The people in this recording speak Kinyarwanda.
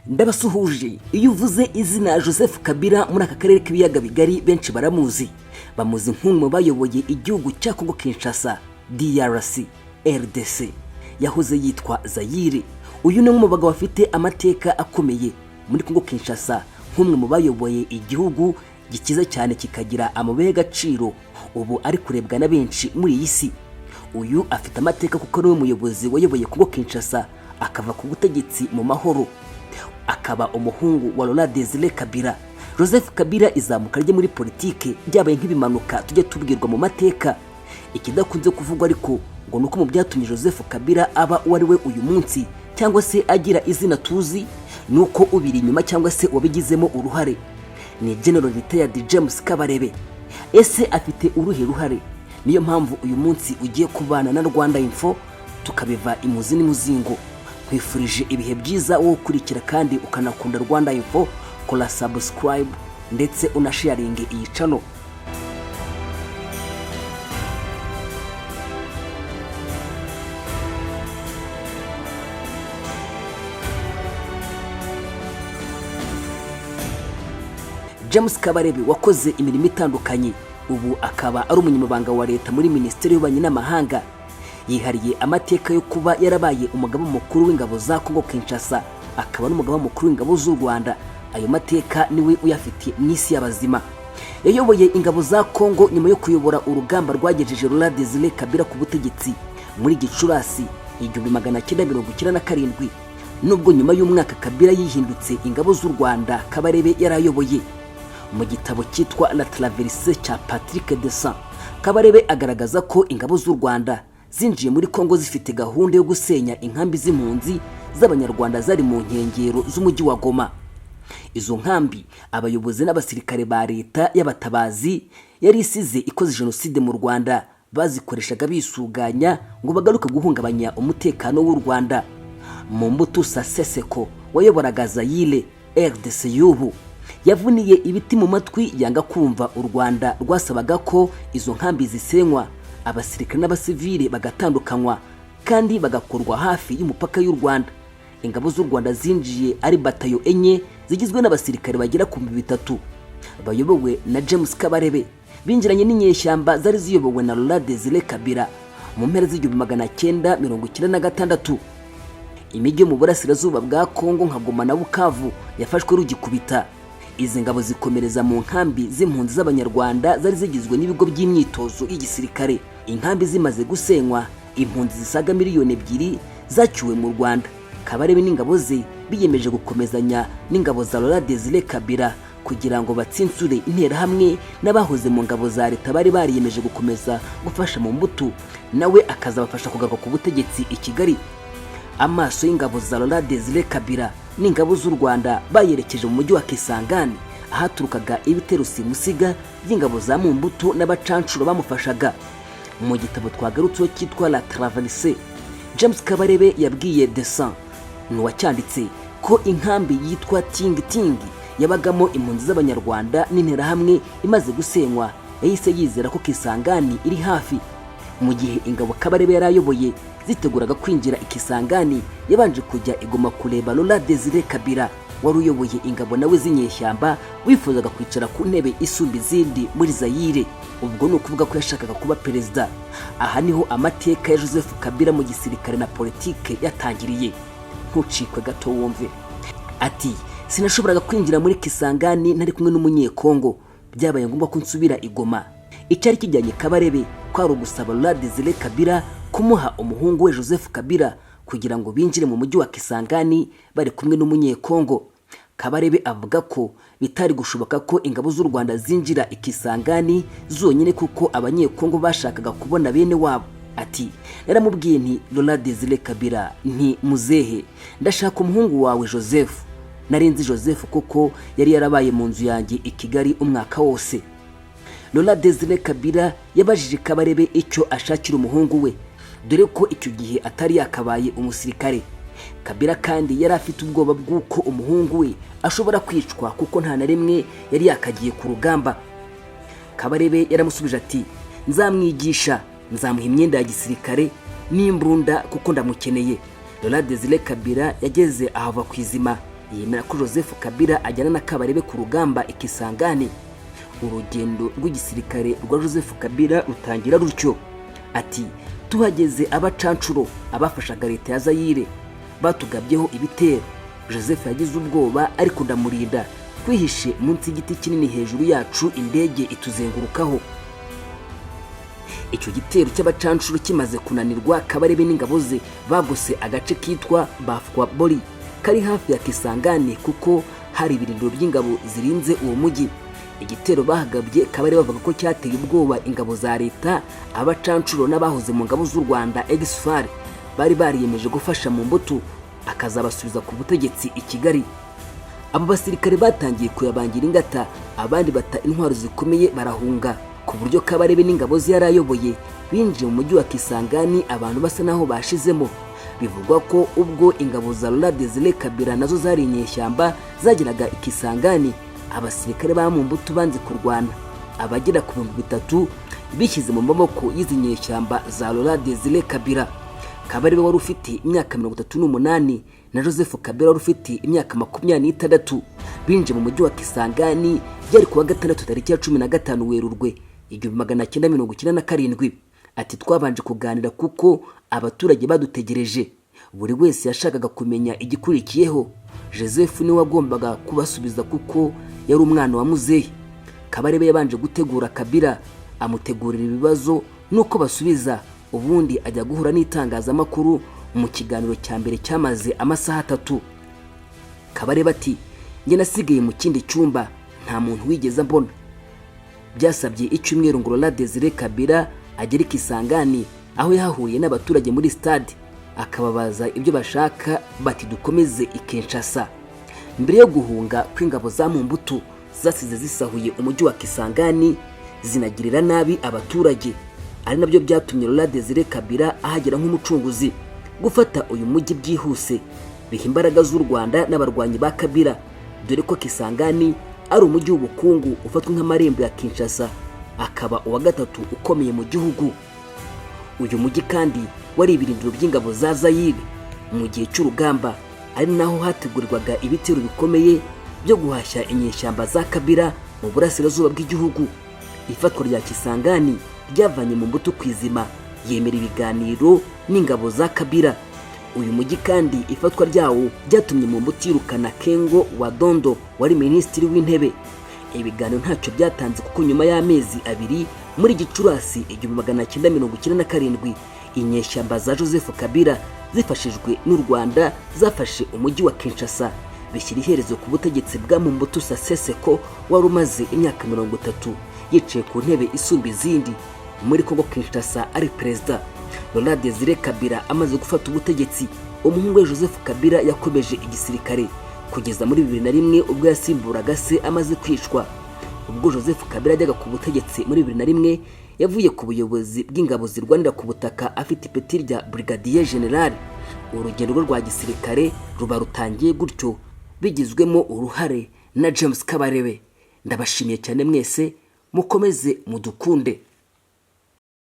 Ndabasuhuje. Iyo uvuze izina Joseph Kabila muri aka karere k'ibiyaga bigari, benshi baramuzi, bamuzi nk'umwe mu bayoboye igihugu cya Congo Kinshasa, DRC, RDC yahoze yitwa Zayire. Uyu ni umwe mu bagabo bafite amateka akomeye muri Congo Kinshasa, nk'umwe mu bayoboye igihugu gikize cyane, kikagira amabuye y'agaciro ubu ari kurebwa na benshi muri iyi si. Uyu afite amateka kuko ari we muyobozi wayoboye Congo Kinshasa akava ku butegetsi mu mahoro, akaba umuhungu wa Laurent Desire Kabila. Joseph Kabila, izamuka rye muri politike byabaye nk'ibimanuka tujya tubwirwa mu mateka. Ikidakunze kuvugwa ariko ngo ni uko mu byatumye Joseph Kabila aba uwo ari we uyu munsi, cyangwa se agira izina tuzi, ni uko ubiri inyuma cyangwa se uwabigizemo uruhare ni General Retired James Kabarebe. Ese afite uruhe ruhare? Niyo mpamvu uyu munsi ugiye kubana na Rwanda Info, tukabiva imuzi n'imuzingo. Nkwifurije ibihe byiza wowe ukurikira kandi ukanakunda Rwanda Info. Kora subscribe ndetse unasharinge iyi channel. James Kabarebe wakoze imirimo itandukanye, ubu akaba ari umunyamabanga wa leta muri Minisiteri y'Ububanyi n'Amahanga, yihariye amateka yo kuba yarabaye umugaba mukuru w'ingabo za Congo Kinshasa, akaba n'umugaba mukuru w'ingabo z'u Rwanda. Ayo mateka niwe uyafitiye mu isi y'abazima. Yayoboye ingabo za Congo nyuma yo kuyobora urugamba rwagejeje Laurent Desire Kabila ku butegetsi muri Gicurasi 1997, nubwo nyuma y'umwaka Kabila yihindutse ingabo z'u Rwanda Kabarebe yarayoboye. Mu gitabo cyitwa La Traversée cya Patrick Desan, Kabarebe agaragaza ko ingabo z'u Rwanda zinjiye muri Congo zifite gahunda yo gusenya inkambi z'impunzi z'Abanyarwanda zari mu nkengero z'umujyi wa Goma. Izo nkambi abayobozi n'abasirikare ba leta y'abatabazi yari isize ikoze jenoside mu Rwanda bazikoreshaga bisuganya ngo bagaruke guhungabanya umutekano w'u Rwanda. Mobutu Sese Seko wayoboraga Zayire, RDC y'ubu, yavuniye ibiti mu matwi, yanga kumva u Rwanda rwasabaga ko izo nkambi zisenywa, abasirikare n'abasivile bagatandukanywa kandi bagakorwa hafi y'umupaka y'u Rwanda. Ingabo z'u Rwanda zinjiye ari batayo enye zigizwe n'abasirikare bagera ku 3000 bayobowe na James Kabarebe. Binjiranye n'inyeshyamba zari ziyobowe na Laurent Desire Kabila mu mpera z'igihumbi 996. Imijyi yo mu burasirazuba bwa Kongo nka Goma na Bukavu yafashwe rugikubita. Izi ngabo zikomereza mu nkambi z'impunzi z'Abanyarwanda zari zigizwe n'ibigo by'imyitozo y'igisirikare. Inkambi zimaze gusenywa, impunzi zisaga miliyoni 2 zacyuwe mu Rwanda. Kabarebe n'ingabo ze biyemeje gukomezanya n'ingabo za Laurent Desire Kabila kugira ngo batsinsure Interahamwe n'abahoze mu ngabo za leta bari bariyemeje gukomeza gufasha Mobutu, nawe akazabafasha kugaruka ku butegetsi i Kigali. Amaso y'ingabo za Laurent Desire Kabila n'ingabo z'u Rwanda bayerekeje mu mujyi wa Kisangani, ahaturukaga ibitero simusiga by'ingabo za Mobutu n'abacancuro bamufashaga. Mu gitabo twagarutseho cyitwa La Traversée, James Kabarebe yabwiye Desan n'uwacyanditse ko inkambi yitwa Tingi Tingi yabagamo impunzi z'Abanyarwanda n'Interahamwe imaze gusenywa, yahise yizera ko Kisangani iri hafi. Mu gihe ingabo Kabarebe yari ayoboye ziteguraga kwinjira i Kisangani, yabanje kujya i Goma kureba Laurent Desire Kabila wari uyoboye ingabo nawe z'inyeshyamba, wifuzaga kwicara ku ntebe isumba izindi muri Zayire. Ubwo ni ukuvuga ko yashakaga kuba perezida. Aha niho amateka ya Joseph Kabila mu gisirikare na politike yatangiriye. Ntucikwe gato wumve. Ati: "Sinashoboraga kwinjira muri Kisangani ntari kumwe n'Umunyekongo. Byabaye ngombwa ko nsubira i Goma." Icyari kijyanye Kabarebe kwari ugusaba Laurent Desire Kabila kumuha umuhungu we Joseph Kabila kugira ngo binjire mu mujyi wa Kisangani bari kumwe n'Umunyekongo. Kabarebe avuga ko bitari gushoboka ko ingabo z'u Rwanda zinjira i Kisangani zonyine, kuko Abanyekongo bashakaga kubona bene wabo. Ati: "Naramubwiye nti Laurent Desire Kabila, nti muzehe, ndashaka umuhungu wawe Joseph. Narinzi Joseph kuko yari yarabaye mu nzu yanjye i Kigali umwaka wose." Laurent Desire Kabila yabajije Kabarebe icyo ashakira umuhungu we, dore ko icyo gihe atari yakabaye umusirikare. Kabila kandi yari afite ubwoba bw'uko umuhungu we ashobora kwicwa, kuko nta na rimwe yari yakagiye ku rugamba. Kabarebe yaramusubije ati: "Nzamwigisha, nzamuha imyenda ya gisirikare n'imbunda kuko ndamukeneye." Laurent Desire Kabila yageze ahava ku izima. Yemera ko Joseph Kabila ajyana na Kabarebe ku rugamba i Kisangani. Urugendo rw'igisirikare rwa Joseph Kabila rutangira rutyo. Ati: "Tuhageze, abacancuro abafashaga leta ya Zayire batugabyeho ibitero. Joseph yagize ubwoba, ariko ndamurinda. Twihishe munsi y'igiti kinini, hejuru yacu indege ituzengurukaho." Icyo gitero cy'abacancuro kimaze kunanirwa, Kabarebe n'ingabo ze bagose agace kitwa Bafwabori kari hafi ya Kisangani, kuko hari ibirindiro by'ingabo zirinze uwo mujyi. Igitero bahagabye, Kabarebe bavuga ko cyateye ubwoba ingabo za leta, abacancuro n'abahoze mu ngabo z'u Rwanda ex-FAR bari bariyemeje gufasha Mobutu akazabasubiza ku butegetsi i Kigali. Abo basirikare batangiye kuyabangira ingata, abandi bata intwaro zikomeye barahunga, ku buryo Kabarebe n'ingabo ze yari ayoboye binjiye mu mujyi wa Kisangani abantu basa naho bashizemo. Bivugwa ko ubwo ingabo za Laurent Desire Kabila, nazo zari inyeshyamba, zageraga i Kisangani, abasirikare ba Mobutu banze kurwana. Abagera ku 3000 bishyize mu maboko y'izi nyeshyamba za Laurent Desire Kabila. Kabarebe wari ufite imyaka 38 na Joseph Kabila wari ufite imyaka 26 binjiye mu mujyi wa Kisangani. Byari kuwa gatandatu, tariki ya 15 Werurwe 1997. Ati: "Twabanje kuganira kuko abaturage badutegereje. Buri wese yashakaga kumenya igikurikiyeho. Joseph niwe wagombaga kubasubiza kuko yari umwana wa muzehe." Kabarebe yabanje gutegura Kabila, amutegurira ibibazo nuko basubiza, ubundi ajya guhura n'itangazamakuru mu kiganiro cya mbere cyamaze amasaha 3. Kabarebe ati: "Njye nasigaye mu kindi cyumba, nta muntu wigeze ambona." Byasabye icyumweru ngo Laurent Desire Kabila agere i Kisangani, aho yahahuriye n'abaturage muri stade, akababaza ibyo bashaka, bati: "Dukomeze i Kinshasa." Mbere yo guhunga kw'ingabo za Mobutu, zasize zisahuye umujyi wa Kisangani, zinagirira nabi abaturage, ari nabyo byatumye Laurent Desire Kabila ahagera nk'umucunguzi. Gufata uyu mujyi byihuse biha imbaraga z'u Rwanda n'abarwanyi ba Kabila, dore ko Kisangani ari umujyi w'ubukungu ufatwa nk'amarembo ya Kinshasa, akaba uwa gatatu ukomeye mu gihugu. Uyu mujyi kandi wari ibirindiro by'ingabo za Zayire mu gihe cy'urugamba, ari naho hategurirwaga ibitero bikomeye byo guhashya inyeshyamba za Kabila mu burasirazuba bw'igihugu. Ifatwa rya Kisangani ryavanye Mobutu ku izima, yemera ibiganiro n'ingabo za Kabila. Uyu mujyi kandi ifatwa ryawo ryatumye Mobutu yirukana Kengo wa Dondo wari minisitiri w'intebe. Ibiganiro ntacyo byatanze, kuko nyuma y'amezi 2, muri Gicurasi 1997, inyeshyamba za Joseph Kabila zifashijwe n'u Rwanda zafashe umujyi wa Kinshasa, bishyira iherezo ku butegetsi bwa Mobutu Sese Seko wari umaze imyaka 30 yicaye ku ntebe isumba izindi muri Kongo Kinshasa ari perezida. Laurent Desire Kabila amaze gufata ubutegetsi, umuhungu we Joseph Kabila yakomeje igisirikare kugeza muri 2001, ubwo yasimburaga se amaze kwicwa. Ubwo Joseph Kabila yajyaga ku butegetsi muri 2001, yavuye ku buyobozi bw'ingabo zirwanira ku butaka afite ipeti rya Brigadier General. Urugendo rwe rwa gisirikare ruba rutangiye gutyo, bigizwemo uruhare na James Kabarebe. Ndabashimiye cyane mwese, mukomeze mudukunde.